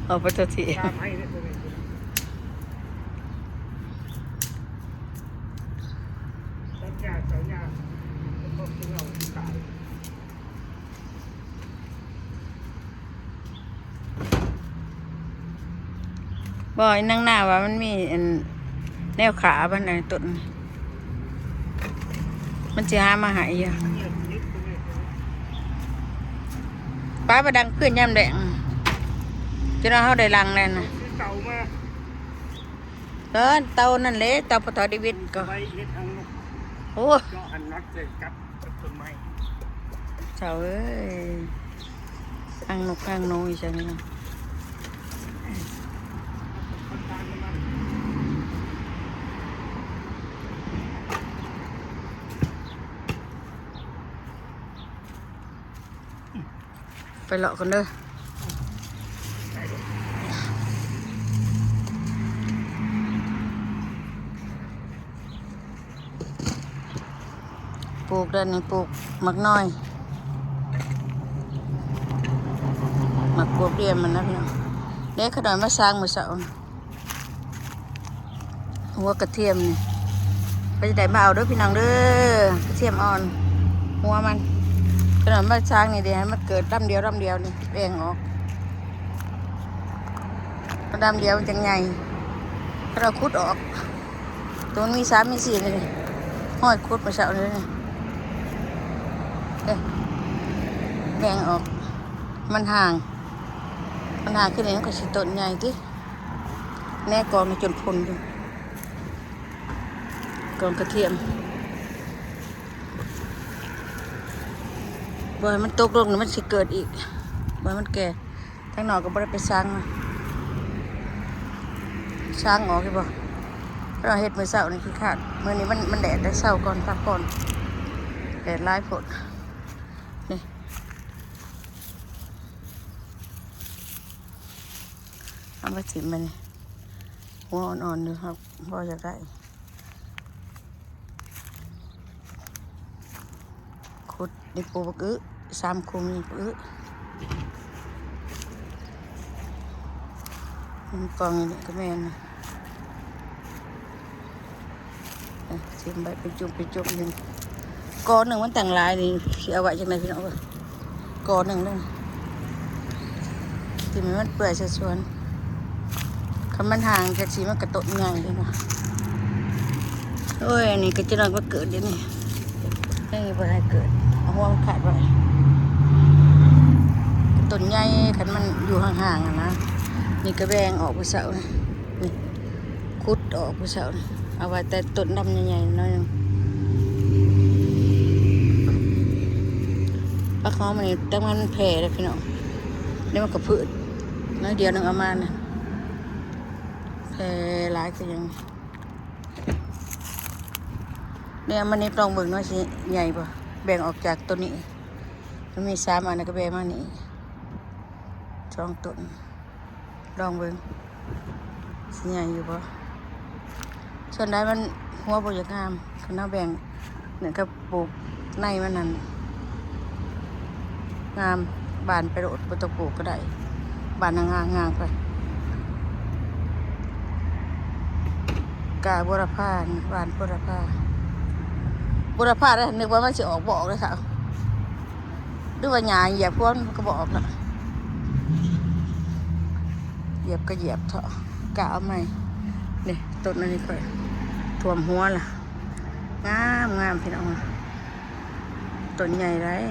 ເອົາໄປໂທດທີ ຕາມໃຫ້ເດ້ ຕົວນີ້ ຕັດຫຍ້າເສົາຫຍ້າ ແລ້ວກໍເອົາຕາຍ. ບໍ່ ນາງນາວ່າມັນມີອັນແນວຂາມັນ ອັນຕົ້ນ ມັນຊິຫາມາໃຫ້ຢູ່. ປ້າ ໄປດັງຟືນຍາມແລງ ຈະເນາະ ເຮົາໄດ້ລັງແລ້ວນະ. ເອີ ເຕົານັ້ນແຫຼະ ເຕົາພໍ່ເຖົ້າເດວິດກໍ ໄວ້ເຮັດທາງລູກ ໂອ້ ເຈາະຫັ້ນນັອດໃສ່ກັບ ຕົ້ນໄມ້ ເຈົ້າເອີຍ ຫາງນົກຫາງໜູຢູ່ໃສນີ້ເນາະ. ໄປເລາະກ່ອນເດີ. ປູກແລ້ວນີ້ ປູກໝາກນ້ອຍ ໝາກກວບດຽມມັນນະພີ່ນ້ອງ. ເດ້ ຂະນ້ອຍມາຊາງມື້ເຊົ້າ ຫົວກະທຽມນີ້ ໄປໄດ້ມາເອົາເດີພີ່ນ້ອງເດີ ກະທຽມອ່ອນ ຫົວມັນ. ຂະນ້ອຍມາຊາງນີ້ເດ້ ໃຫ້ມັນເກີດລຳດຽວ ລຳດຽວນີ້ ແບ່ງອອກ ລຳດຽວມັນຈັ່ງໃຫຍ່ ຂະນ້ອຍຂຸດອອກ. ໂຕມັນມີສາມມີສີ່ນີ້ ຮອຍຂຸດມາເຊົ້ານີ້ ເດ້ ແບ່ງອອກ ມັນຫ່າງ ມັນຫ່າງຂຶ້ນນີ້ ມັນກໍຊິຕົ້ນໃຫຍ່ຕິ. ແນ່ ກອງນີ້ຈົນພຸ້ນຢູ່ ກອງກະທຽມ ບໍ່ໃຫ້ມັນຕົກລົງນີ້ ມັນຊິເກີດອີກ ບໍ່ໃຫ້ມັນແກ່. ທາງນອກກໍບໍ່ໄດ້ໄປຊາງມາ ຊາງອອກຢູ່ບໍ່ ເຮົາເຮັດມື້ເຊົ້ານີ້ຂີ້ຄ້ານ. ມື້ນີ້ມັນ ມັນແດດໄດ໋ ເຊົາກ່ອນ ພັກຜ່ອນ ແດດຫຼາຍໂພດ. ນີ້ ເອົາມາຖິ້ມມັນນີ້ ຫົວອ່ອນໆຢູ່ ເຮົາບໍ່ຢາກໄດ້. ຂຸດ ນີ້ປູກບັກອຶ ສາມຄຸມນີ້ບັກອຶ ມັນກອງນີ້ກໍແມ່ນນະ. ເອີ ຖິ້ມໄວ້ເປັນຈຸ່ມເປັນຈຸ່ມນີ້ ກໍໜຶ່ງມັນຕັ້ງຫຼາຍນີ້ ຊິເອົາໄວ້ຈັ່ງໃດພີ່ນ້ອງເອີຍ. ກໍໜຶ່ງເດີ ທີ່ມັນເປື່ອຍໃສ່ສວນ ຄັນມັນຫ່າງຈັກຊີ້ມັນກະຕົ້ນໃຫຍ່ເດ້ເນາະ. ໂອ້ຍ ອັນນີ້ກໍຈະນ້ອຍມາເກີດເດ້ນີ້ ຍັງບໍ່ທັນເກີດ ເອົາຫົວມັນຂາດໄວ້. ຕົ້ນໃຫຍ່ ຄັນມັນຢູ່ຫ່າງໆຫັ້ນນະ. ນີ້ກໍແບ່ງອອກໄປເຊົ້ານີ້ ຂຸດອອກມື້ເຊົ້ານີ້ ເອົາໄວ້ແຕ່ຕົ້ນດຳໃຫຍ່ໆໜ້ອຍໜຶ່ງ. ຜັກຫອມອັນນີ້ແຕ່ມັນແຜ່ແລ້ວພີ່ນ້ອງ ນີ້ມັນກໍພືດໜ້ອຍດຽວໜຶ່ງເອົາມານະ ແຜ່ຫຼາຍຄືຫຍັງ. ນີ້ເອົາມານີ້ລອງເບິ່ງວ່າຊິໃຫຍ່ບໍ່ ແບ່ງອອກຈາກໂຕນີ້ ມັນມີສາມອັນ ແລ້ວກໍແບ່ງມານີ້ສອງຕົ້ນ. ລອງເບິ່ງຊິໃຫຍ່ຢູ່ບໍ່. ສ່ວນໃດມັນຫົວບໍ່ຢາກງາມ ຄັນເຮົາແບ່ງນີ້ກໍປູກໃນມັນຫັ້ນງາມ ບານໄປໂລດ ບໍ່ຕ້ອງປູກກໍໄດ້ ບານຫ່າງໆ ງາມໄປ. ກາບົວລະພາ ຫວ່ານບົວລະພາ ບົວລະພາໄດ້ ນຶກວ່າມັນຊິອອກ ບໍ່ອອກເດ້ ຖ້າ ຫຼືວ່າຫຍ້າຢຽບພວນກໍບໍ່ອອກລະ ຢຽບກໍຢຽບເຖາະ ກະເອົາໃໝ່. ນີ້ ຕົ້ນອັນນີ້ຂ້ອຍຖ້ວມຫົວລະ ງາມໆ ພີ່ນ້ອງ ຕົ້ນໃຫຍ່ຫຼາຍ.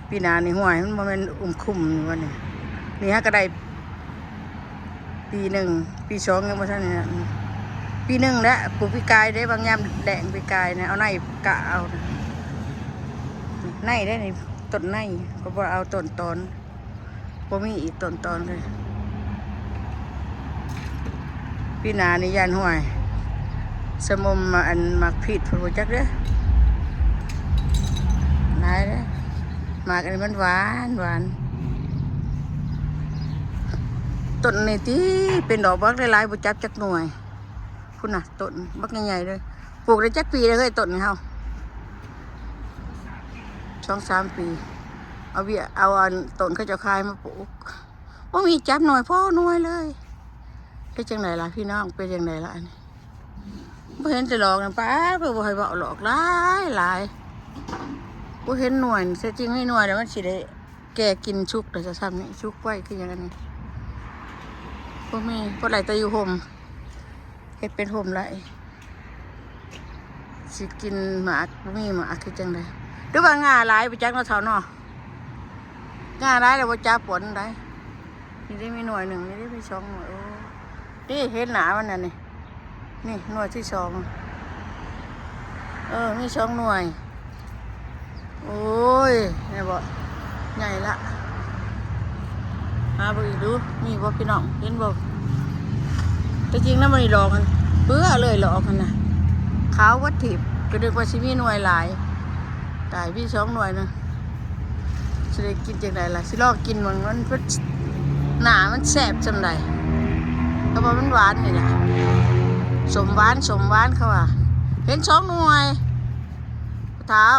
ປີໜ້ານີ້ ຫ້ວຍ ມັນບໍ່ແມ່ນອຸ້ມຄຸມຢູ່ວະນີ້ ນີ້ຫາກໍໄດ້ ປີໜຶ່ງ ປີສອງ ຍັງບໍ່ທັນນັ້ນ ປີໜຶ່ງແຫຼະ ປູກປີກາຍເດ້ ບາງຍາມແລ້ງປີກາຍນະ ເອົາໃນກະເອົາ ໃນເດ້ນີ້ ຕົ້ນໃນ ກໍບໍ່ເອົາຕົ້ນຕອນ ບໍ່ມີອີກຕົ້ນຕອນເລີຍ. ປີໜ້ານີ້ຢ້ານ ຫ້ວຍ ສະໝົມ ອັນໝາກພີດ ເພິ່ນບໍ່ຈັກເດ້ ຫຼາຍເດ້. ໝາກອັນນີ້ມັນຫວານ ຫວານ ຕົ້ນນີ້ຕິ ເປັນດອກບັກຫຼາຍໆ ບໍ່ຈັບຈັກໜ່ວຍ. ພຸ້ນນະ ຕົ້ນບັກໃຫຍ່ໆເລີຍ. ປູກໄດ້ຈັກປີແລ້ວເຮີ້ຍ ຕົ້ນນີ້ເຮົາ? ສອງສາມປີ. ເອົາເບ້ຍ ເອົາອັນຕົ້ນເຂົາເຈົ້າຂາຍມາປູກ ບໍ່ມີຈັກໜ່ວຍພໍໜ່ວຍເລີຍ. ເຮັດຈັ່ງໃດລະພີ່ນ້ອງ ເປັນຈັ່ງໃດລະອັນນີ້? ບໍ່ເຫັນແຕ່ດອກນະ ປ້າດ ບໍ່ໃຫ້ເວົ້າດອກ ຫຼາຍໆ ບໍ່ເຫັນໜ່ວຍ. ແທ້ຈິງມີໜ່ວຍແລ້ວມັນຊິໄດ້ແກ່ກິນ ສຸກແລ້ວຊະ ຊ່ຳນີ້ ສຸກໄວຄືຫຍັງອັນນີ້ ບໍ່ມີ ບໍ່ໄດ້ແຕ່ຢູ່ຮົ່ມ ເຮັດເປັນຮົ່ມໄດ້ ຊິກິນໝາກ ບໍ່ມີໝາກ ຄືຈັ່ງໃດ ຫຼືວ່າງ່າຫຼາຍ ບໍ່ຈັກເນາະເຖົ້າເນາະ. ງ່າຫຼາຍແລ້ວບໍ່ຈັບປອນໃດ. ນີ້ໄດ້ມີໜ່ວຍໜຶ່ງ ນີ້ໄດ້ມີສອງໜ່ວຍ. ໂອ້ ນີ້ເຫັນໜ້າມັນນະນີ້ ນີ້ໜ່ວຍທີສອງ ເອີ ມີສອງໜ່ວຍ. ໂອ້ຍ ແມ່ນບໍ່ ໃຫຍ່ລະ. ຫາເບິ່ງອີກດູ ມີບໍ່ພີ່ນ້ອງ ເຫັນບໍ່? ແຕ່ຈິງນະ ມັນດອກຫັ້ນເປືອເລີຍ ດອກຫັ້ນນະ ຂາວຫວາດທິບ ກໍນຶກວ່າຊິມີໜ່ວຍຫຼາຍ. ຕາຍ ມີສອງໜ່ວຍນະ ຊິໄດ້ກິນຈັ່ງໃດລະ ຊິລອງກິນເບິ່ງ ມັນ ໜ້າມັນແຊບຊ່ຳໃດ. ເຂົາວ່າມັນຫວານນີ້ລະ ສົ້ມຫວານ ສົ້ມຫວານ ເຂົາວ່າ. ເຫັນສອງໜ່ວຍ ທ້າວ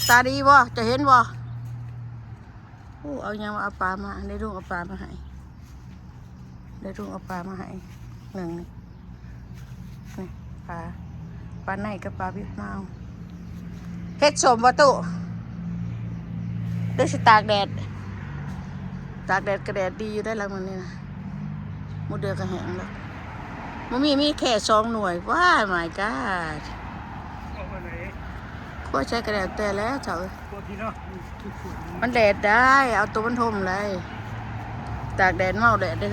ຕາດີບໍ່ ຈະເຫັນບໍ່? ໂອ້ ເອົາຫຍັງມາ ເອົາປາມາ ໄດ້ລຸງເອົາປາມາໃຫ້ ໄດ້ລຸງເອົາປາມາໃຫ້ໜຶ່ງ ນີ້ ນີ້ ປາ ປາໄນກັບປາບິກມາວ. ເຮັດສົ້ມບໍ່ຕູ້ ຫຼືຊິຕາກແດດ? ຕາກແດດກໍແດດດີຢູ່ໄດ໋ລະມື້ນີ້ນະ ໝົດເດືອກໍແຫ້ງແລ້ວ. ບໍ່ມີ ມີແຄ່ສອງໜ່ວຍ ວ້າຍ ມາຍກາດ ເອົາໄປໄຫນ ຄົວໃສກໍແລ້ວແຕ່ແຫຼະເຖົ້າເອີຍ ຄົວທີ່ເນາະ ມັນແດດໄດ໋ ເອົາໂຕມັນຫົ່ມໄດ໋ ຕາກແດດເມົາແດດເດ້.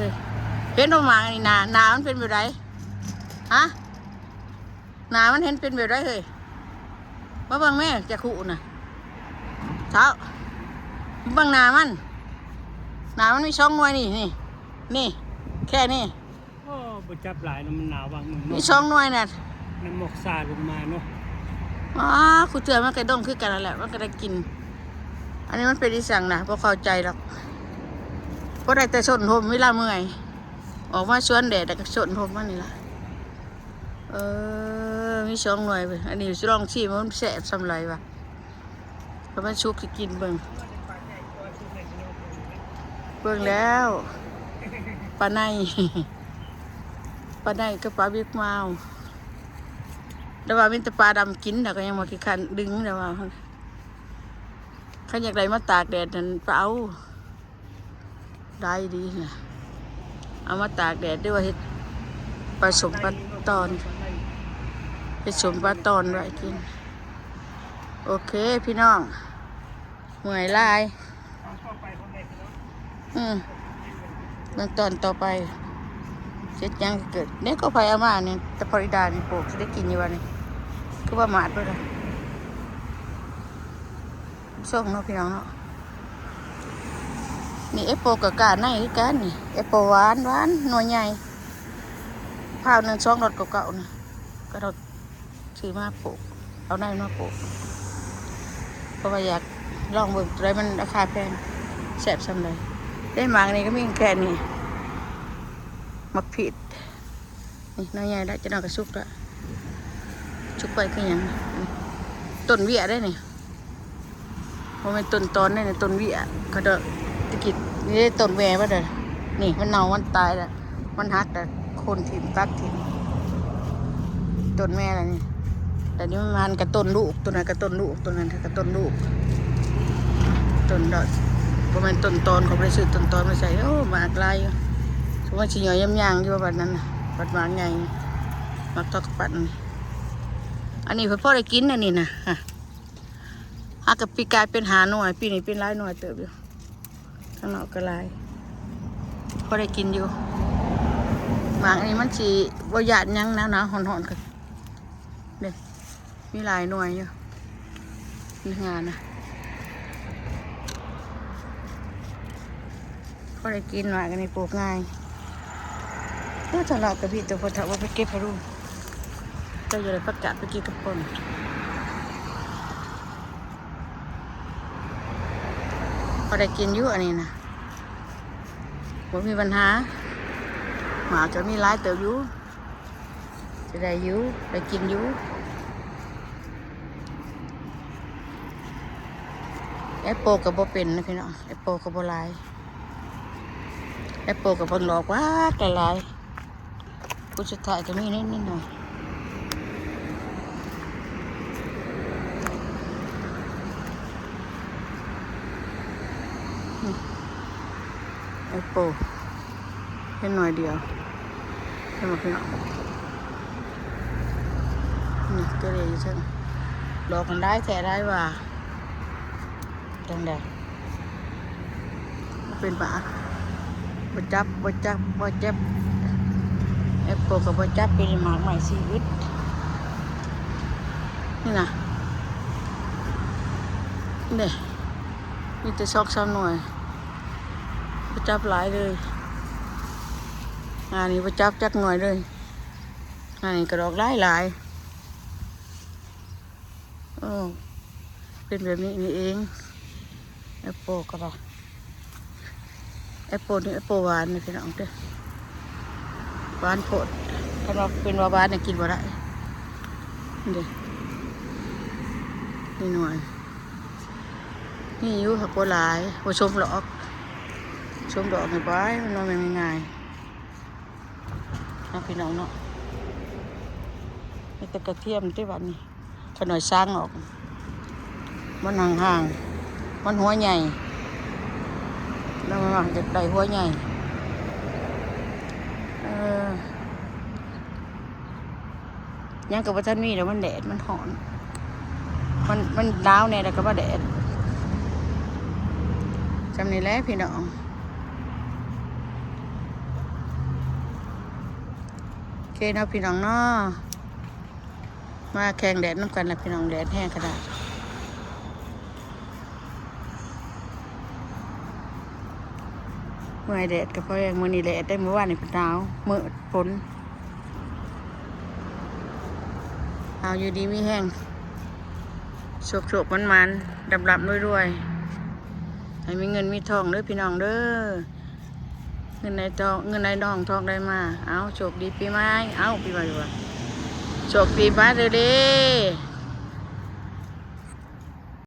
ເຫັນບໍ່ໝາກອັນນີ້ ໜ້າ ໜ້າມັນເປັນແບບໃດ ຮະ? ໜ້າມັນເຫັນເປັນແບບໃດເຮີ້ຍ? ມາເບິ່ງແມ້ ຈັກຮູ້ນະ ທ້າວ ເບິ່ງໜ້າມັນ ໜ້າມັນມີສອງໜ່ວຍນີ້ ນີ້ ນີ້ ແຄ່ນີ້. ໂອ້ ບໍ່ຈັບຫຼາຍນະ ມັນໜາວວ່າງໜຶ່ງເນາະ ມີສອງໜ່ວຍນະ ນ້ຳໝອກສາລົງມາເນາະ. ອໍ ຄູ່ເທື່ອມັນກະດົງຄືກັນຫັ້ນແຫຼະ ມັນກະໄດ້ກິນ. ອັນນີ້ມັນເປັນອີ່ສັງນະ ບໍ່ເຂົ້າໃຈດອກ ບໍ່ໄດ້ແຕ່ສົ້ນຫົ່ມ ເວລາເມື່ອຍ ອອກມາສວນແດດ ແລ້ວກໍສົ້ນຫົ່ມມັນນີ້ລະ. ເອີ ມີສອງໜ່ວຍເວີຍ ອັນນີ້ຊິລອງຊີມວ່າມັນແຊບຊ່ຳໃດວະ. ຖ້າມັນສຸກຊິກິນເບິ່ງ ເບິ່ງແລ້ວ ປາໄນ ປາໄນກັບປາບິກມາວ. ແຕ່ວ່າມີແຕ່ປາດຳກິນ ແລ້ວກໍຍັງບໍ່ຂີ້ຄ້ານດຶງ ແຕ່ວ່າຄັນຢາກໄດ້ມາຕາກແດດນັ້ນໄປເອົາ ໄດ້ດີນະ ເອົາມາຕາກແດດ ຫຼືວ່າເຮັດປາສົ້ມປາຕອນ ເຮັດສົ້ມປາຕອນໄວ້ກິນ. ໂອເຄພີ່ນ້ອງ ເມື່ອຍຫຼາຍ. ອືມ ເບິ່ງຕອນຕໍ່ໄປ ເຮັດຫຍັງເກີດ ນີ້ກໍໄຜເອົາມານີ້ ແຕ່ຟລໍຣິດານີ້ປູກ ຊິໄດ້ກິນຢູ່ບໍ່ນີ້ ຄືວ່າໝາດເບິດລະ. ສົ່ງເນາະພີ່ນ້ອງເນາະ ນີ້ແອັບເປິ້ນກໍກ້າໃນຄືກັນນີ້ ແອັບເປິ້ນຫວານໆ ໜ່ວຍໃຫຍ່ ພ້າວໜຶ່ງສອງດອກເກົ່າໆ ນີ້ ກະດອກ ຊື້ມາປູກ ເອົາໃນມາປູກ ເພາະວ່າຢາກລອງເບິ່ງໂຕໃດມັນລາຄາແພງ ແຊບຊ່ຳໃດ. ໄດ້ໝາກນີ້ກໍມີແຄ່ນີ້ ໝາກຜິດ ນີ້ໜ່ວຍໃຫຍ່ລະ ຈັກໜ່ອຍກໍສຸກລະ ສຸກໄວຄືຫຍັງ. ອືມ ຕົ້ນເບ້ຍເດ້ນີ້ ບໍ່ແມ່ນຕົ້ນຕອນເດ້ນີ້ ຕົ້ນເບ້ຍ ເຂົາເຈົ້າຕະກີ້ນີ້ ຕົ້ນແວບໍ່ໄດ້ ນີ້ມັນເນົ່າມັນຕາຍລະ ມັນຫັກລະ ໂຄ່ນຖິ້ມຕັດຖິ້ມ ຕົ້ນແມ່ລະນີ້. ແຕ່ນີ້ມັນກະຕົ້ນລູກ ໂຕນັ້ນກະຕົ້ນລູກ ໂຕນັ້ນກະຕົ້ນລູກ ຕົ້ນດອກ ບໍ່ແມ່ນຕົ້ນຕອນ ເຂົາບໍ່ໄດ້ຊື້ຕົ້ນຕອນມາໃສ່. ໂອ້ ໝາກຫຼາຍຢູ່ ສົມມຸດຊິຫຍໍ້ຍາມຍ່າງຢູ່ ບັດນັ້ນ ບັດໝາກໃຫຍ່ ໝາກທອກກະປັ່ນ. ອັນນີ້ເພິ່ນພໍໄດ້ກິນ ອັນນີ້ນະ ຫາກະປີກາຍເປັນຫ້າໜ່ວຍ ປີນີ້ເປັນຫຼາຍໜ່ວຍເຕີບຢູ່ ຂ້າງນອກກໍຫຼາຍ ພໍໄດ້ກິນຢູ່. ໝາກອັນນີ້ມັນຊິບໍ່ຢ້ານຫຍັງ ໜາວໆ ຮ້ອນໆ ກໍເດ້ ມີຫຼາຍໜ່ວຍຢູ່ ນີ້ງານນະ ພໍໄດ້ກິນ. ໝາກອັນນີ້ປູກງ່າຍ. ໂອ້ ທະເລາະກັບພີ່ໂຕພໍ່ເຖົ້າວ່າໄປເກັບໃຫ້ລຸງ ເຈົ້າຢ່າໄດ້ປະກາດໄປເກັບກັບຄົນ. ພໍໄດ້ກິນຢູ່ອັນນີ້ນະ ບໍ່ມີບັນຫາ. ໝາກກໍມີຫຼາຍເຕີບຢູ່ ຊິໄດ້ຢູ່ ໄດ້ກິນຢູ່. ແອ ແອັບເປິ້ນກໍບໍ່ເປັນນະພີ່ນ້ອງ ແອັບເປິ້ນກໍບໍ່ຫຼາຍ ແອັບເປິ້ນກໍເບິ່ງດອກຫວາດຫຼາຍໆ ຜົນສຸດທ້າຍກໍມີນິດໆໜ່ອຍໆ ແອັບເປິ້ນ ເຫັນໜ່ວຍດຽວ ເຫັນບໍ່ພີ່ນ້ອງ? ນີ້ ຕົວເລກຢູ່ເທິງ ດອກມັນຫຼາຍແທ້ຫຼາຍວ່າ ຈັ່ງໃດ ເປັນບາດ ບໍ່ຈັບ ບໍ່ຈັບ ບໍ່ຈັບ ແອັບເປິ້ນກໍບໍ່ຈັບ ເປັນໝາກໄມ້ຊີວິດ ນີ້ນະ ນີ້ ມີແຕ່ສອງສາມໜ່ວຍ ບໍ່ຈັບຫຼາຍເລີຍ ອັນນີ້ບໍ່ຈັບຈັກໜ່ວຍເລີຍ ອັນນີ້ກໍດອກຫຼາຍໆ ໂອ້ ເປັນແບບນີ້ນີ້ເອງ ແອັບເປິ້ນກໍໄດ້ ແອັບເປິ້ນນີ້ແອັບເປິ້ນຫວານນີ້ພີ່ນ້ອງເດີ ຫວານໂພດ ຄັນວ່າເປັນວ່າຫວານນີ້ກິນບໍ່ໄດ້ ນີ້ເດ້ ນີ້ໜ່ວຍ ມີຢູ່ຫາກບໍ່ຫຼາຍ ບໍ່ສົມດອກ ສົມດອກນີ້ໄປ ມັນບໍ່ແມ່ນງ່າຍໆ ເນາະ ພີ່ນ້ອງເນາະ ມີແຕ່ກະທຽມຕິບາດນີ້ ຂ້ານ້ອຍສ້າງອອກ ມັນຫ່າງໆ ມັນຫົວໃຫຍ່ ແລ້ວມັນວ່າຢາກໄດ້ຫົວໃຫຍ່ ເອີ ຫຍັງກໍບໍ່ທັນມີດອກ ມັນແດດ ມັນຮ້ອນ ມັນ ມັນໜາວແດ່ ແລ້ວກໍມາແດດ ຊ່ຳນີ້ແຫຼະພີ່ນ້ອງ ໂອເຄເນາະ ພີ່ນ້ອງເນາະ ມາແຂ່ງແດດນຳກັນລະພີ່ນ້ອງ ແດດແຮງຂະໜາດ ເມື່ອຍແດດກໍພໍແຮງ ມື້ນີ້ແດດເດ້ ມື້ວານນີ້ກໍໜາວ ມື້ຝົນ ເອົາ ຢູ່ດີມີແຮງ ໂຊກໆ ໝານໆ ລ່ຳໆ ລວຍໆ ໃຫ້ມີເງິນມີທອງເດີພີ່ນ້ອງເດີ ເງິນໃນທອງ ເງິນໃນນອງ ທອງໄຫຼມາ ເອົາ ໂຊກດີປີໃໝ່ ເອົາ ປີໃໝ່ວ່າ ໂຊກດີມາເດີເດ້.